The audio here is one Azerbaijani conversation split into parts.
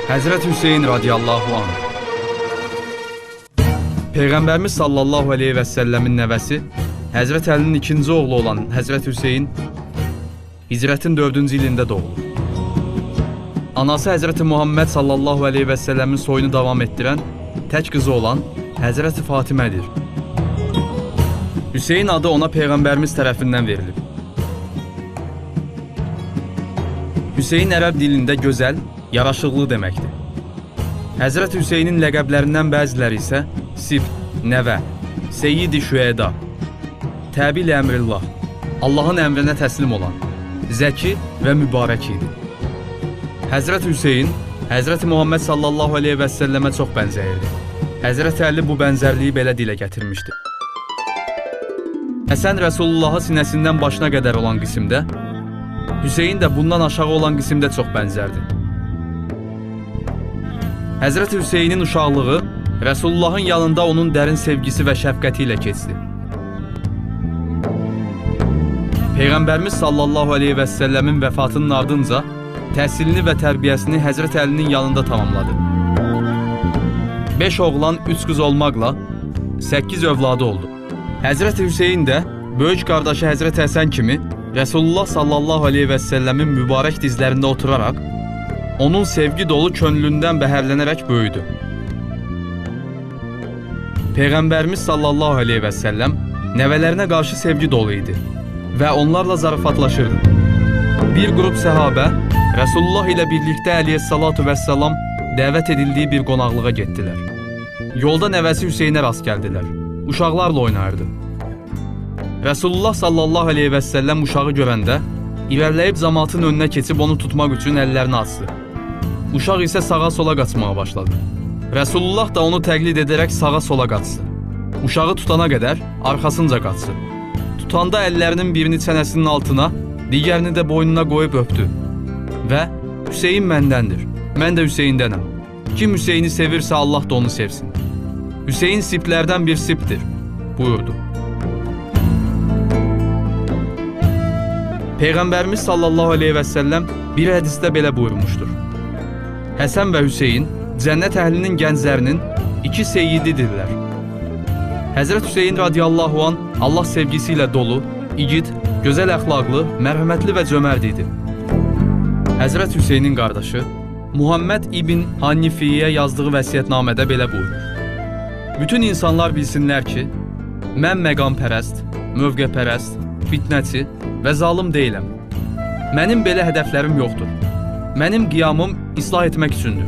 Həzrət Hüseyn radiyallahu anh. Peyğəmbərimiz sallallahu əleyhi və səlləmin nəvəsi, Həzrət Əlinin ikinci oğlu olan Həzrət Hüseyn hicrətin 4-cü ilində doğulub. Anası Həzrəti Muhammed sallallahu əleyhi və səlləmin soyunu davam etdirən tək qızı olan Həzrəti Fatimədir. Hüseyn adı ona Peyğəmbərimiz tərəfindən verilib. Hüseyn ərəb dilində gözəl, yaraşıqlı deməkdir. Həzrət Hüseynin ləqəblərindən bəziləri isə Sibt, Nəvə, Seyyid-i Şüəda, Təbil Əmrillah, Allahın əmrinə təslim olan, zəki və mübarək idi. Həzrət Hüseyn, Həzrət Muhammed sallallahu əleyhi və səlləmə çox bənzəyirdi. Həzrət Əli bu bənzərliyi belə dilə gətirmişdi. Həsən Rəsulullahı sinəsindən başına qədər olan qismdə, Hüseyn də bundan aşağı olan qismdə çox bənzərdi. Həzrət Hüseynin uşaqlığı Rəsulullahın yanında onun dərin sevgisi və şəfqəti ilə keçdi. Peyğəmbərimiz sallallahu əleyhi və səlləmin vəfatının ardınca təhsilini və tərbiyəsini Həzrət Əlinin yanında tamamladı. 5 oğlan, 3 qız olmaqla 8 övladı oldu. Həzrət Hüseyn də böyük qardaşı Həzrət Həsən kimi Rəsulullah sallallahu əleyhi və səlləmin mübarək dizlərində oturaraq onun sevgi dolu könlündən bəhərlənərək böyüdü. Peyğəmbərimiz sallallahu əleyhi və səlləm nəvələrinə qarşı sevgi dolu idi və onlarla zarafatlaşırdı. Bir qrup səhabə Rəsulullah ilə birlikdə əleyhissalatu vəssalam dəvət edildiyi bir qonaqlığa getdilər. Yolda nəvəsi Hüseynə rast gəldilər. Uşaqlarla oynayırdı. Rəsulullah sallallahu əleyhi və səlləm uşağı görəndə irəliləyib camaatın önünə keçib onu tutmaq üçün əllərini açdı. Uşaq isə sağa-sola qaçmağa başladı. Rəsulullah da onu təqlid edərək sağa-sola qaçdı. Uşağı tutana qədər arxasınca qaçdı. Tutanda əllərinin birini çənəsinin altına, digərini də boynuna qoyub öpdü. Və Hüseyn məndəndir, mən də Hüseyndənəm. Kim Hüseyni sevirsə Allah da onu sevsin. Hüseyn siplərdən bir sipdir, buyurdu. Peyğəmbərimiz sallallahu əleyhi və səlləm bir hədisdə belə buyurmuşdur. Həsən və Hüseyn cənnət əhlinin gənclərinin iki seyyididirlər. Həzrət Hüseyn radiyallahu an Allah sevgisi ilə dolu, igid, gözəl əxlaqlı, mərhəmətli və cömərd idi. Həzrət Hüseynin qardaşı Muhammed ibn Hanifiyə yazdığı vəsiyyətnamədə belə buyurur. Bütün insanlar bilsinlər ki, mən məqampərəst, mövqepərəst, fitnəçi və zalım deyiləm. Mənim belə hədəflərim yoxdur. Mənim qiyamım islah etmək üçündür.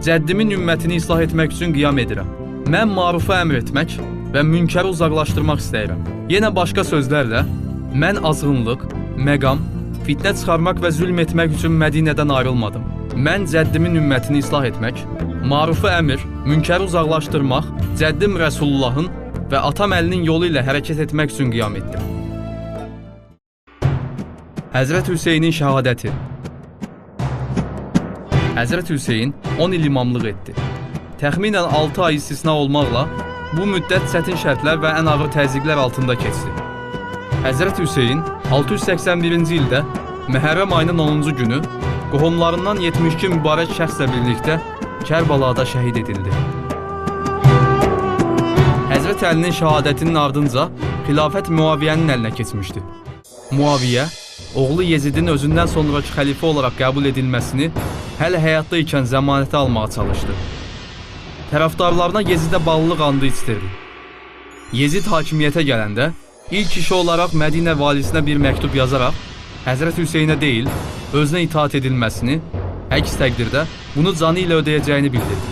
Cəddimin ümmətini islah etmək üçün qiyam edirəm. Mən marufu əmr etmək və münkəri uzaqlaşdırmaq istəyirəm. Yenə başqa sözlərlə, mən azğınlıq, məqam, fitnə çıxarmaq və zülm etmək üçün Mədinədən ayrılmadım. Mən cəddimin ümmətini islah etmək, marufu əmr, münkəri uzaqlaşdırmaq, cəddim Rəsulullahın və atam Əlinin yolu ilə hərəkət etmək üçün qiyam etdim. Həzrət Hüseynin şəhadəti. Həzrət Hüseyn 10 il imamlıq etdi. Təxminən 6 ay istisna olmaqla bu müddət çətin şərtlər və ən ağır təzyiqlər altında keçdi. Həzrət Hüseyn 681-ci ildə Məhərrəm ayının 10-cu günü qohumlarından 72 mübarək şəxslə birlikdə Kərbəlada şəhid edildi. Həzrət Əlinin şəhadətinin ardınca xilafət Müaviyyənin əlinə keçmişdi. Müaviyyə, oğlu Yezidin özündən sonraki xəlifə olaraq qəbul edilməsini hələ həyatda ikən zəmanətə almağa çalışdı. Tərəfdarlarına Yezidə bağlılıq andı içdirdi. Yezid hakimiyyətə gələndə ilk işi olaraq Mədinə valisinə bir məktub yazaraq Həzrət Hüseynə deyil, özünə itaat edilməsini, əks təqdirdə bunu canı ilə ödəyəcəyini bildirdi.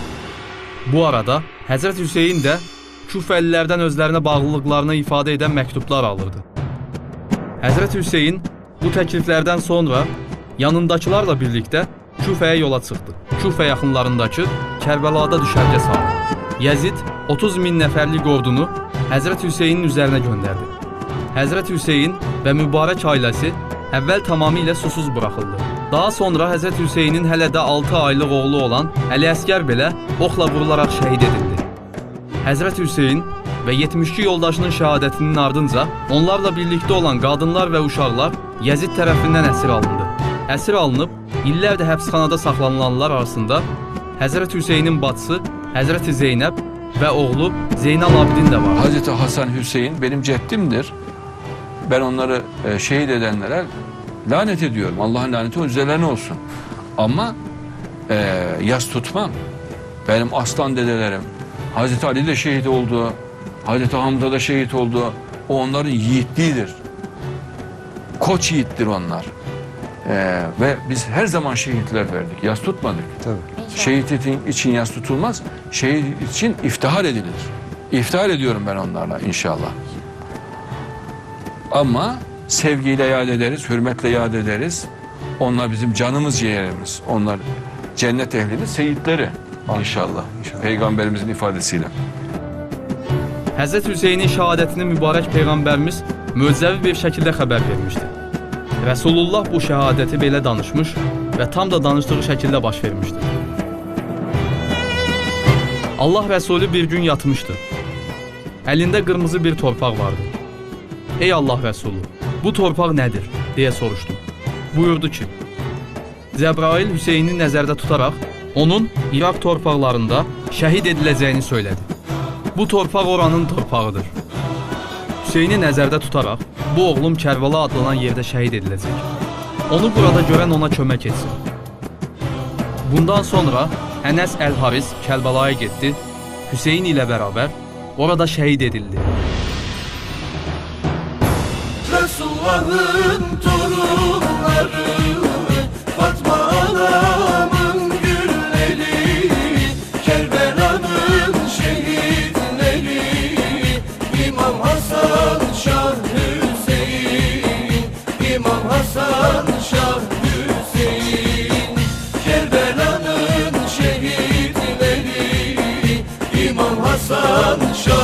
Bu arada Həzrət Hüseyn də Küfəlilərdən özlərinə bağlılıqlarını ifadə edən məktublar alırdı. Həzrət Hüseyn bu təkliflərdən sonra yanındakılarla birlikdə Küfəyə yola çıxdı. Küfə yaxınlarındakı Kərbəlada düşərgə saldı. Yəzid 30 min nəfərlik ordunu Həzrət Hüseynin üzərinə göndərdi. Həzrət Hüseyn və mübarək ailəsi əvvəl tamamilə susuz buraxıldı. Daha sonra Həzrət Hüseynin hələ də 6 aylıq oğlu olan Əli Əsgər belə oxla vurularaq şəhid edildi. Həzrət Hüseyn və 72 yoldaşının şəhadətinin ardınca onlarla birlikdə olan qadınlar və uşaqlar Yəzid tərəfindən əsir alındı. Əsir alınıb, illərdir həbsxanada saxlanılanlar arasında Həzrəti Hüseynin bacısı Həzrəti Zeynəb və oğlu Zeynal Abidin də vardı. Hazreti Hasan Hüseyin benim ceddimdir. Ben onları şehit edenlere lanet ediyorum. Allah'ın laneti üzerlerine olsun. Ama yas tutmam. Benim aslan dedelerim. Hazreti Ali de şehit oldu. Hazreti Hamza da şehit oldu. O onların yiğitliğidir. Koç yiğittir onlar. Ve biz her zaman şehitler verdik. Yas tutmadık. Tabii. Şehit için yas tutulmaz. Şehit için iftihar edilir. İftihar ediyorum ben onlarla inşallah. Ama sevgiyle yad ederiz, hürmetle yad ederiz. Onlar bizim canımız ciğerimiz. Onlar cennet ehlinin seyitleri inşallah. İnşallah. Peygamberimizin ifadesiyle. Həzrəti Hüseynin şəhadətini mübarək peyğəmbərimiz möcüzəvi bir şəkildə xəbər vermişdi. Rəsulullah bu şəhadəti belə danışmış və tam da danışdığı şəkildə baş vermişdi. Allah Rəsulü bir gün yatmışdı. Əlində qırmızı bir torpaq vardı. Ey Allah Rəsulü, bu torpaq nədir? Deyə soruşdum. Buyurdu ki, Cəbrail Hüseyni nəzərdə tutaraq onun İraq torpaqlarında şəhid ediləcəyini söylədi. Bu torpaq oranın torpağıdır. Hüseyni nəzərdə tutaraq bu oğlum Kərbəla adlanan yerdə şəhid ediləcək. Onu burada görən ona kömək etsin. Bundan sonra Ənəs Əl-Haris Kərbəlaya getdi, Hüseyn ilə bərabər orada şəhid edildi. Resulullah'ın torunları, Fatma anamın gülleri, Kerbela'nın şehitleri, İmam Hasan Şah Hüseyin, İmam Hasan Şah Hüseyin, Kerbela'nın şehitleri, İmam Hasan Şah